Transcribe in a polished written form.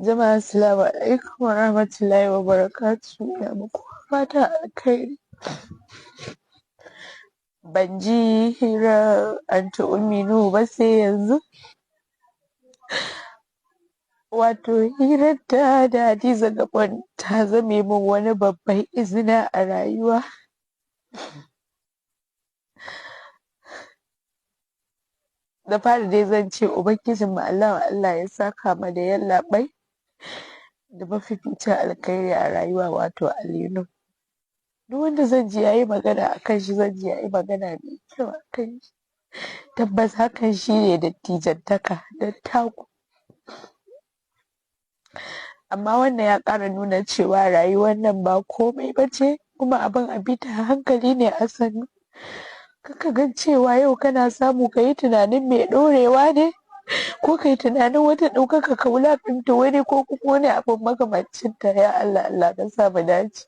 Jama'a, assalamu alaikum wa rahmatullahi wa barakatuhu. Ina muku fatan alkhairi. Ban ji hirar Anty Ummi Nuhu ba sai yanzu. Wato hirarta da Hadiza Gabon ta zame min wani babban izina a rayuwa. Da fari dai zan ce Ubangijin mu Allah Allah ya saka ma da yallaɓai da mafificin alkhairi a rayuwa, wato Ali Nuhu. Duk wanda zan ji yayi magana akan shi, zan ji yayi magana mai kyau akan shi. Tabbas hakan shine dattijantaka, dattaku. Amma wannan ya ƙara nuna cewa rayuwar nan ba komai bace, kuma abin a bi ta a hankali ne a sannu. Kar ka ga cewa yau kana samu, ka yi tunanin mai ɗorewa ne, ko ka yi tunanin wata ɗaukaka, ka wulaƙanta wani ko kuma wani abu makamancin ta. Ya Allah, Allah ka sa mu dace.